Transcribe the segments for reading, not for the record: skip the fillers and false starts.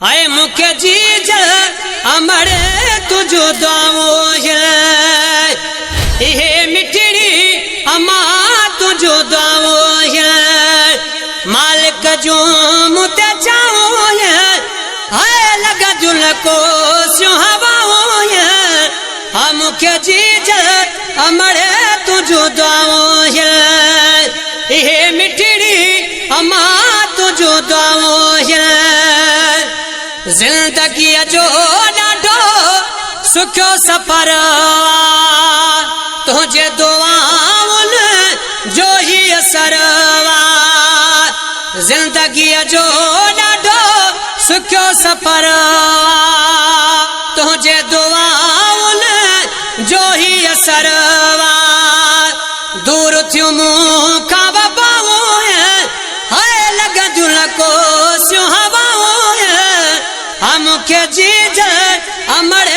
اي مون کي جيجل امڙ تنهنجون دعائون اهي مٺڙي امان تنهنجون دعائون مالڪ جون مون تي چانهون هاء لڳنديون ڪوسيون هوائون ها مون کي جيجل امڙ تنهنجون دعائون اهي مٺڙي امان تنهنجون دعائون. زندگيء جو ڏاڍو سکيو سفر آ، تنهنجي دعائن جو هي اثر آ. زندگيء جو ڏاڍو سکيو سفر آ، تنهنجي دعائن جو هي اثر آ. دور ٿيون مون کان وبائون، هاء لڳنديون لڪوسيون هوائون. ها مون کي جيجل امڙ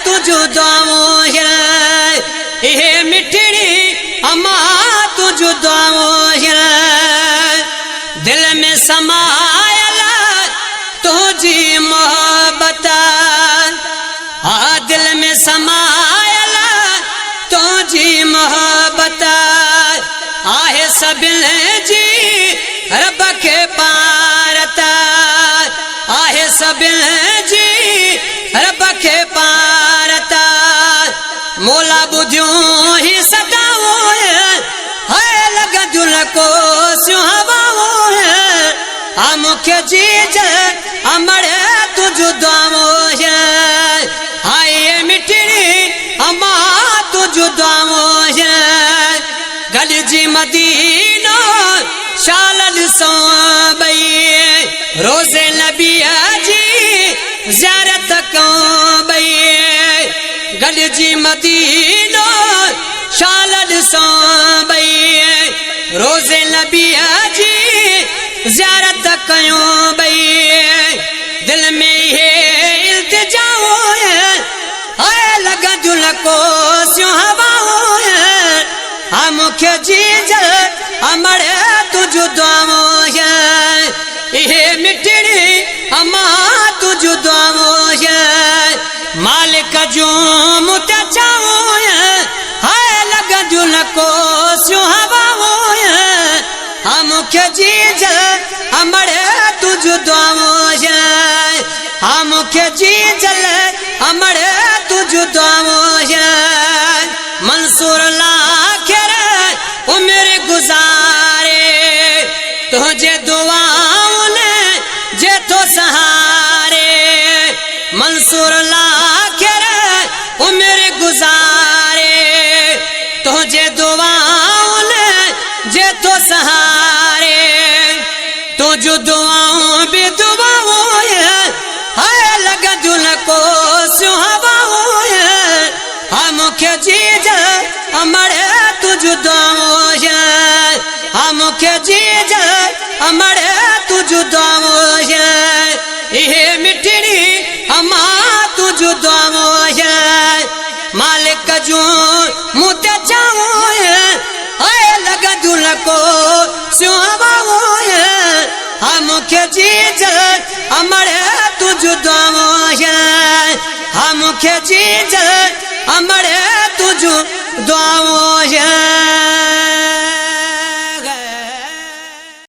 تنهنجون دعائون، اهي مٺڙي امان تنهنجون دعائون. دل ۾ سمايل تنهنجي محبت، ها دل ۾ سمايل تنهنجي محبت آهي سڀن جي رب کي پارت، آهي سڀن جي رب کي پارت. مولا ٻڌيون هي صدائون، هاء لڳنديون لڪوسيون هوائون. ها مون کي جيجل امڙ تنهنجون دعائون، هاء مٺڙي امان تنهنجون دعائون. گڏجي مدينو شال ڏسون ٻئي، روضي نبيء جي زيارت ڪيون ٻئي. گڏجي مدينو شال ڏسون ٻئي، روضي نبيء جي زيارت ڪيون ٻئي. دل ۾ اهي التجائون، هاء لڳنديون لڪوسيون هوائون. ها مون کي جيجل امڙ تنهنجون دعائون، اهي مٺڙي امان تنهنجون دعائون. مالڪ جون مون تي چانهون، هاء لڳنديون لڪوسيون هوائون. ها مون کي جيجل امڙ تنهنجون دعائون، ها مون کي جيجل امڙ تنهنجون دعائون. منصور لاکر عمر گذاري، تنهنجي دعائن جي ٿو سهاري. منصور لاکر عمر گذاري، تنهنجي دعائن جي ٿو سهاري. تنهنجون دعائون به دعائون، هاء لڳنديون لڪوسيون هوائون. ها مون کي جيجل امڙ تنهنجون دعائون، ها مون کي جيجل امڙ تنهنجون دعائون. اهي مٺڙي امان تنهنجون دعائون. مالڪ جون مون تي چانهون، هاء لڳنديون لڪوسيون هوائون. ها مون کي جيجل امڙ تنهنجون دعائون، ها مون کي جيجل امڙ تنهنجون دعائون.